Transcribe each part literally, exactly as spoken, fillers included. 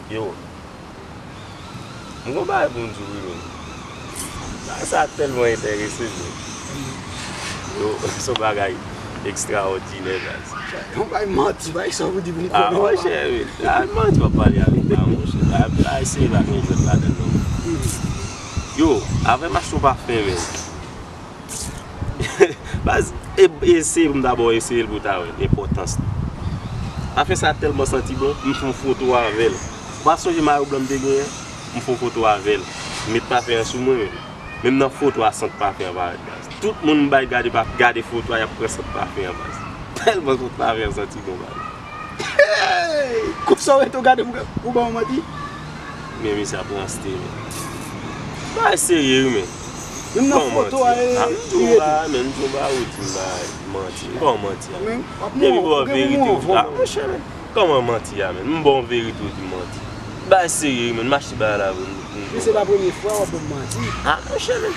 Yo, m gon bagay pou m di w wi, men. Bagay sa tèlman enterese m. Yo, se yon bagay ekstraòdinè, baz. Yon bagay manti, bagay sa pou di pou m konnen. Ah, monchè, wi. Ah, manti w ap pale avèk la, monchè. Bagay, bagay serye pa gen jwèt ladan l, non. Yo, avè m achte yon pafen, men. Baz, e, eseye pou m dabò eseye l pou w ta wè enpòtans li. Pafen sa tèlman santi bon, m fè yon foto avè l. Ou pa sonje mayo blan m te genyen? M fè yon foto avè l. M met pafen an sou mwen, men. Menm nan foto a, sant pafen an parèt, baz. Tout moun m bay gade, pa, gade foto a, y ap pran sant pafen an, baz. Tèlman sant pafen an santi bon, baz. Hey! Koup sa w rete w gade m, ou ban m manti? Men misye ap ranste, men. Bagay serye, wi, men. Menm nan foto a, e, ah, m di w bagay, men, m di w bagay, ou di m bagay, manti. M ba w manti a. Men, w ap depi mwen, ou gen verite, ou di, ah, monchè, men. Kòman manti a, men? M ba w verite, ou di m manti. Bagay serye, wi, men. M achte bagay la, wi, m, m di w bagay. Men se pa premye fwa w ap ban m manti. Ah, monchè, men.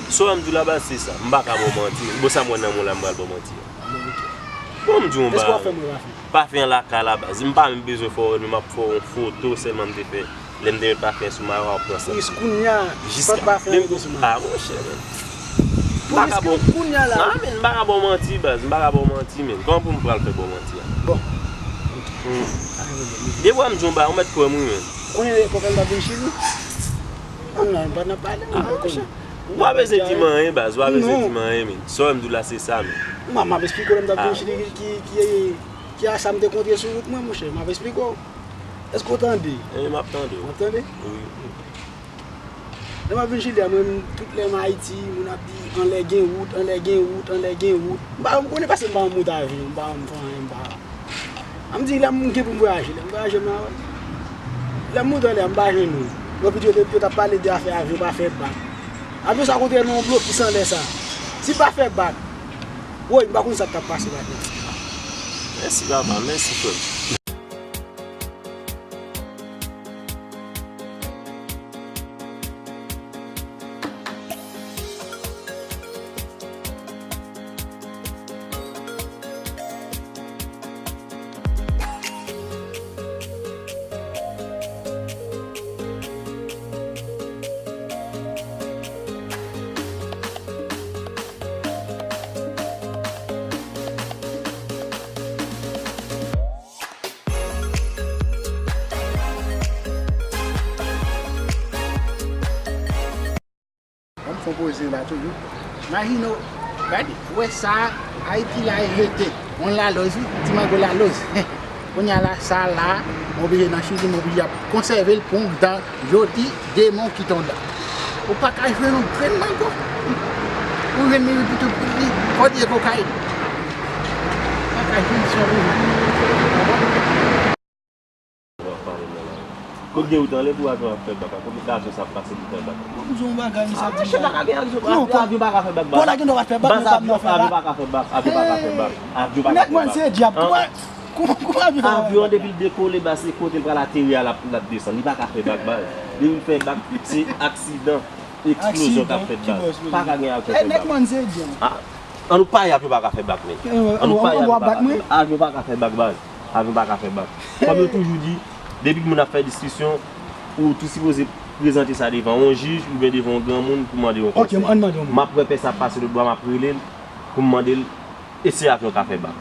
Sa w wè m di w la, baz, se sa. M pa ka ba w manti. Bon, sa m wè nan men w la, m pral ba w manti a. Bon, ok. Bon, m di w yon bagay. Èske w ap fè mwen pafen? Pafen an lakay la, baz. M pa menm bezwen fè w wè l, men m ap fè w yon foto sèlman m te fè. Lè m te met pafen sou mayo a, w ap pran sant. Jis kounye a, sant pafen an rete sou mayo. Ah, monchè, men. M pa ka ba w, kounye a la. Ah, men, m pa ka ba w manti, baz. M pa ka ba w manti, men. Kòman pou m pral fè ba w manti a? Bon. Hmm. Depi w wè m di w yon bagay, ou mèt kwè m, wi, men. Konnen lè pòpè m t ap vin Chili? An, non, m pa nan pale, ah, monchè. Ou pa bezwen di m anyen, baz. Ou pa bezwen di m anyen, men. Sa w wè m di w la, se sa, men. M, m ap esplike w lè m t ap vin Chili ki, ki, ki, ki a sa m te kontre sou wout mwen, monchè. M ap esplike w. Èske w tande? E, m ap tande w. W ap tande? Wi. Lè m ap vin Chili a, mwen, tout lè m Ayiti, moun ap di, anlè gen wout, anlè gen wout, anlè gen wout. M pa janm konnen paske m pa janm moute avyon, m pa janm fè anyen, m pa. An m di, lè m gen pou m vwayaje, lè m vwayaje, m a wè. Lè m moute anlè a, m pa jwenn moun. Yo, yo, yo t ap pale de afè avyon pa fè bak. Avyon sa kontre nan yon blokis anlè sa. Si l pa fè bak, woy, m pa konn sa k t ap pase ladan. Mèsi, papa, mèsi, frè m. Ban m fè yon poze la toujou. Imajine w, gade, ou wè sa, Ayiti la e jete. Yon laloz, wi, ti mango laloz. Kounye a la, sa la, m oblije nan Chili, m oblije ap konsève l pou m dan jodi, demen w kite yon dan. Ou pa ka jwenn yon grenn mango. Ou jwenn menm pitit pou li, kòdye kokayin. Ou pa ka jwenn sa w bezwen. Konbyen ou t anlè pou avyon ap fè bak la? Konbyen avyon sa ap pase pou fè bak la? Bon, m di yon bagay, misye ap di m bagay. Ah, monchè, pa ka gen avyon, avyon pa ka fè bak, baz. Bon, la gen dwa pa fè bak, men pa nan fè bak. Avyon pa ka fè bak, avyon pa ka fè bak. Avyon pa ka fè bak. Nèg mwen se dyab. Kouman, kouman, kouman avyon pa ka fè bak? Avyon, depi l dekole, baz, se kote l pral ateri a, l ap, l ap desann. Li pa ka fè bak, baz. Depi l fè bak, se aksidan, eksplozyon k ap fèt, baz. Pa ka gen avyon fè bak. Nèg mwen se dyab. Ah, ann nou pale, avyon pa ka fè bak, men. Ann nou pale, avyon pa ka fè bak, baz. Avyon pa ka fè bak. Kòm yo toujou di, depi moun ap fè diskisyon, ou tou sipoze prezante sa devan yon jij oubyen devan yon granmoun pou mande yon konsèy. Ok, ann mande yon moun. M ap wè pè sa ap pase lòt bò a, m ap rele l pou m mande l, èske avyon ka fè bak?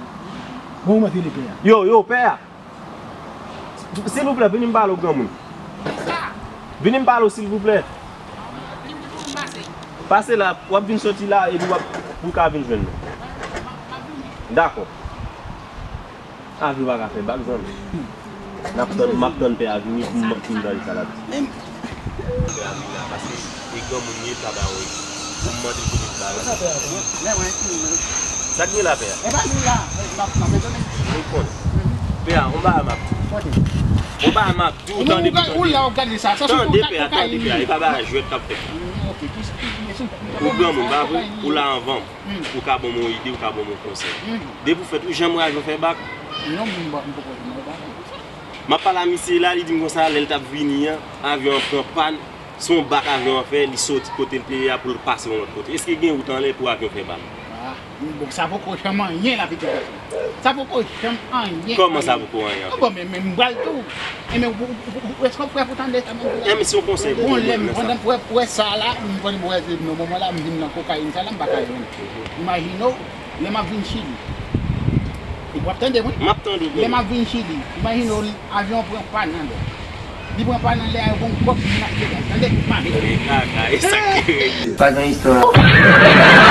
Bon, ou mèt rele pè a. Yo, yo, pè a! Silvouplè, vini m pale w, granmoun. Vini m pale w, silvouplè. Pase la, w ap vin soti la, epi w ap, pou w ka vin jwenn nou. Dakò. Avyon pa ka fè bak, zanmi. N ap tann, m ap tann pè a vini pou m, pou m tande sa l ap di. Pè a vini la, paske e granmoun li ye, l pa bay yon ide. Pou m mande l kote l bay yon ide. Sa k gen la, pè a? Mwen konnen. Pè a, yon bagay m ap di w. Yon bagay m ap di w, tande, tande. Tande, pè a, tande, pè a. E pa bagay jwèt k ap fèt la. Ou granmoun, pa vre? Ou la anvan m. Ou ka ban m yon ide, ou ka ban m yon konsèy. Depi w fèt, ou janm wè avyon fè bak? Non, m pa, m poko janm wè bak. M ap pale a misye la, li di m konsa, lè l t ap vini an, avyon an pran pàn, se yon bak avyon an fè, li soti kote l te ye a pou l pase yon lòt kote. Èske gen wout anlè pou avyon fè bak? Ah, bon, sa poko janm anyen la, pitit. Sa poko janm anyen. Kòman sa poko anyen? Ah, bon, men, men m pral di w. Enben, ou, ou, ou, ou, èske w prè pou tande sa m ap di la? Enben, se yon konsèy pou Bon, tout lè m, moun nan sa. Pandan m wè, wè sa la, m pandan m wè nan moman la, m vin nan kokayin sa la, m pa ka jwenn. Imajine w, lè m ap vin Chili. E w ap tande mwen? M ap tande w. Lè m ap vin Chili, imajine w, avyon pran pa nan lè. Li pran pa nan lè a, yo gon kòb moun ap peye. Tande? M ap Men kaka, e sa k te regle. Pa gen istwa.